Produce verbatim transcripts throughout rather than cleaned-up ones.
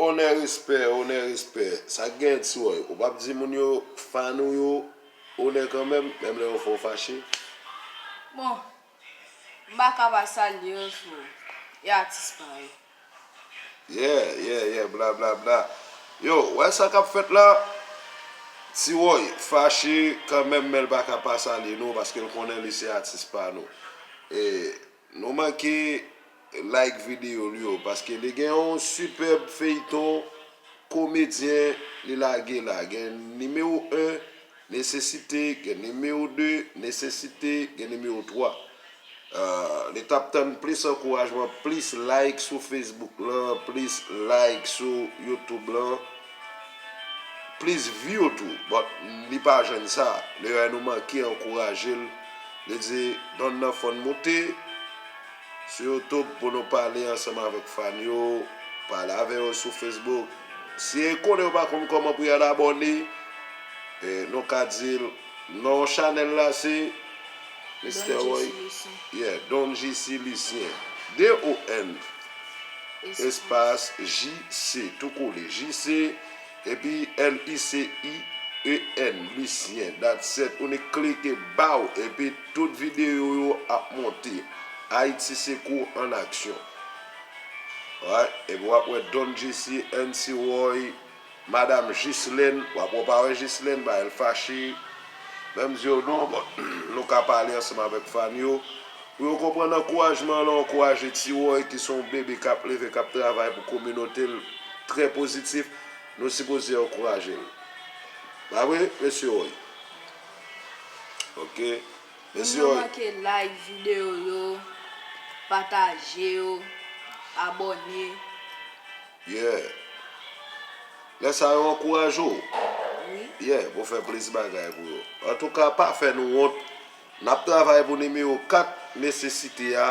Onè, respè, onè, respè. Sa k gen, Ti Roy? Ou p ap di moun yo fan ou yo onè kanmenm, menm lè yo fè w fache? Bon, m pa ka pa salye yo, frè. E atis pa yo. Yeah, yeah, yeah, bla, bla, bla. Yo, wè sa k ap fèt la? Ti Roy fache kanmenm, men l pa ka pa salye nou, paske l konnen li se atis pa nou. E nou manke like videyo l yo, paske li gen yon sipèb feyton komedyen li lage la. Gen nimewo en, Nesesite, gen nimewo de, Nesesite, gen nimewo twa. Ah, li t ap tann plis ankourajman, plis like sou Facebook lan, plis like sou YouTube lan, plis view tou. But li pa jwenn sa. Lè nou manke ankouraje l, li di, donn nan fò n moute sou YouTube pou nou pale ansanm avèk fan yo, pale avè yo sou Facebook. Si e konnen yo pa konn kòman pou y al abòne, e, nou ka di l, non chanèl la se Mister Roy, yeah, Don J C Lucien. D O N espas J C, tou kole, J C, epi L I C I E N, Lucien. That's it. Ou ni klike, baw, epi tout videyo yo ap monte. Ayiti se kou an aksyon. Alright, epi w ap wè Don J C, N C Roy, Madanm Jislèn, w ap wè w pa wè Jislèn, ba l fache. Men m di yo non, bon, nou ka pale ansanm avèk fan yo. Pou yo konprann ankourajman lan, ankouraje Ti Roy ki se yon bebe k ap leve, k ap travay pou kominote l, trè pozitif, nou sipoze ankouraje l. Pa vre, mesye Roy? Ok. Mesye Roy. Moun yo manke like videyo yo, pataje yo, abòne. Yeah. Lè sa yo ankouraje w. Wi. Yeah, pou fè plis bagay pou yo. Antouka, pa fè nou wont. N ap travay pou nimewo kat nesesite a.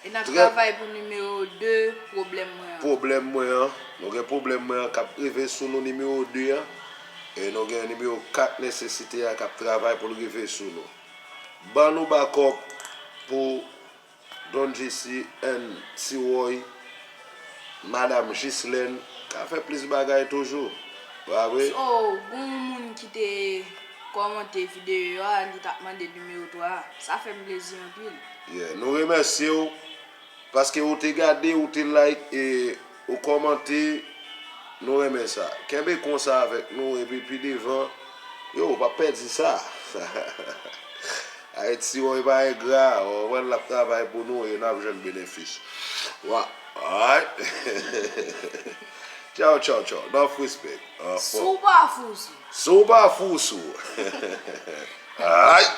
E n ap travay pou nimewo de pwoblèm mwen an. Pwoblèm mwen an. Nou gen pwoblèm mwen an k ap rive sou nou nimewo de an. E nou gen nimewo kat nesesite a k ap travay pou l rive sou nou. Ban nou bakòp pou Don J C and Ti Roy, Madanm Jislèn, ka fè plis bagay toujou. Pa vre? So, gon moun ki te kòmante videyo a, li t ap mande nimewo twa a. Sa fè m plezi anpil. Yeah, nou remèsye w paske ou te gade, ou te like e ou kòmante. Nou renmen sa. Kenbe konsa avèk nou epi pi devan, yo, ou p ap pèdi sa. Ayiti, w pa engra, w konprann, l ap travay pou nou e n ap jwenn benefis. Wa, alright. Tchaw, tchaw, tchaw. Enough respect. An fòm. Si w pa fou sou. Si w pa fou sou. Alright.